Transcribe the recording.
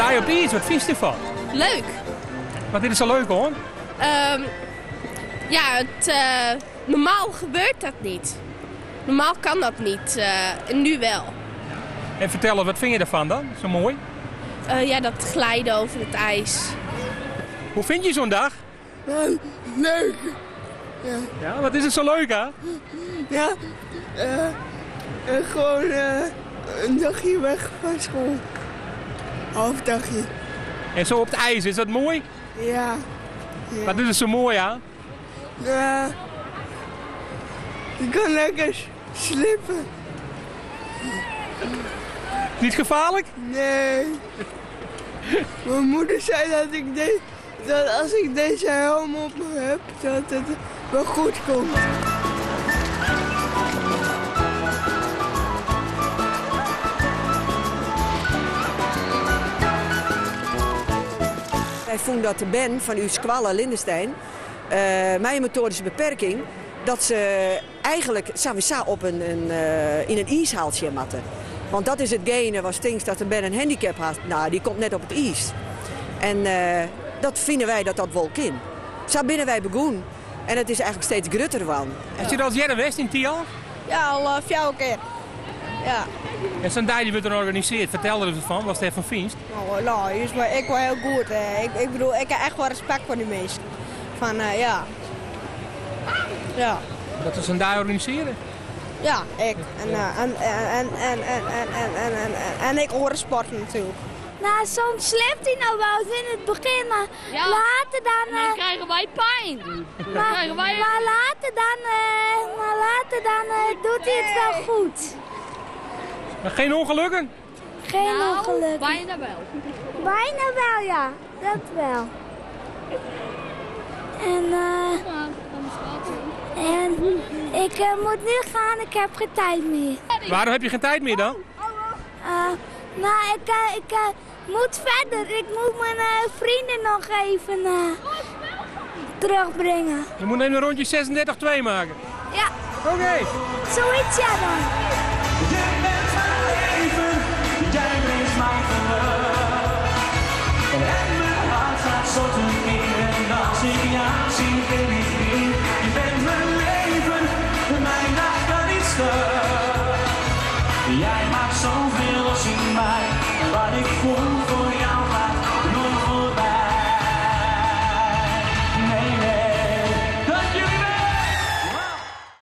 Dei op iis, wat fynst derfan? Leuk. Wat is der sa leuk oan? Ja, het, normaal gebeurt dat niet. Normaal kan dat niet, en nu wel. En fertel ris, wat fine je derfan dan? Sa moai? Ja, dat glijden over het ijs. Hoe fine je zo'n dag? Leuk. Ja. Ja, wat is der sa leuk oan? Ja, gewoon in dagje weg fan skoalle. Half dagje. En sa op it iis, is dat moai? Ja. Ja. Wat is der sa moai oan? Ja, je kan lekker slippen. Niet gevaarlijk? Nee. Mijn moeder zei dat, ik de dat als ik deze helm op me heb, dat het wel goed komt. Wy fûnen dat de bern fan ús skoalle Lindestein mei in motoaryske beperking dat se eigenlik sawiesa op in, yn in iishaltsje moatte. Want dat is itgene watst tinkst dat in bern in handicap hat, no dy komt net op it iis. En dat fine wy dat dat wol kin. Sa binne wy begûn en it is eigenlik steeds grutter woarn. Hast hjir al earder west yn Thialf? Ja, al fjouwer kear. Ja. En sa'n dei dy wurdt dan organisearre. Fertel der ris wat fan, watst dêrfan fynst. Nou, nou, is maar ik wel heel goed. Ik bedoel, ik heb echt wel respect voor die mensen. Van, ja. Ja. Dat se sa'n dei organisearje? Ja, ik. En, en, en, en, en, en, en, en, en, en ik oare sporten natuerlik. Nou, soms slipt hij nou wel eens in het begin, maar Ja. later dan... Dan krijgen wij pijn. Dan krijgen wij... Maar later dan, maar later dan doet hij het wel goed. Maar geen ongelukken? Geen Nou, ongelukken. Bijna wel. Bijna wel, ja. Dat wel. En, en ik moet nu gaan, ik heb geen tijd meer. Waarom heb je geen tijd meer dan? Nou, ik moet verder. Ik moet mijn vrienden nog even terugbrengen. Je moet even een rondje 36-2 maken. Ja. Oké. Zoiets, ja dan. Je bent mijn leven, jij brengt mij geluk. En mijn hart gaat zo tekeer en als ik jou zie ben ik hier. Je bent mijn leven, mijn dag kan niet stuk. Jij maakt zoveel los in mij, wat ik voel voor